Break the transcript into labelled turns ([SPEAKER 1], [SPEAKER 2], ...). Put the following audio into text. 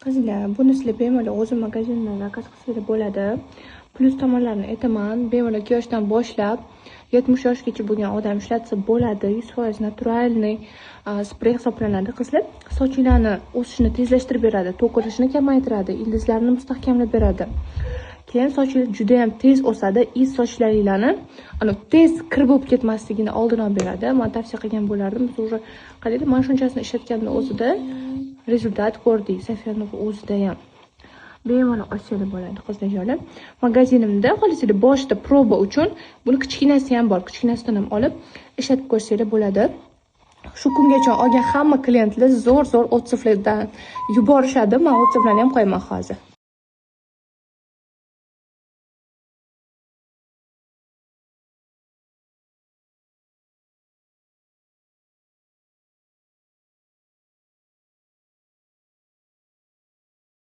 [SPEAKER 1] Qizlar, buni sizlar bemalol o'zim magazindan zakaz qilsanglar bo'ladi. Plyus tomonlarini aytaman. Bemalol 2 yoshdan boshlab 70 yoshgacha bo'lgan odam ishlatsa bo'ladi. 100% натуральный sprey hisoblanadi, qizlar. Sochinglarni o'sishini tezlashtirib beradi, to'kilishini kamaytiradi, ildizlarni mustahkamlab beradi. Keyin sochinglar juda ham tez o'sadi, iz sochlaringlarni ana tez kir bo'lib ketmasligini oldini olib beradi. Men tavsiya qilgan bo'lardim. Biz уже qaranglar, mana shunchasini ishlatganni o'zida результат ko'rdik. Safiyani o'zida ham. Bemalol olsanglar bo'ladi, qizlarjonlar. Magazinimda xohlasanglar boshida proba uchun buni kichkinasi ham bor. Kichkinasidan ham olib ishlatib ko'rsanglar bo'ladi. Shu kungacha olgan hamma klientlar zo'r-zo'r отзыв lardan yuborishadi. Men отзыв larni ham qo'yaman hozir.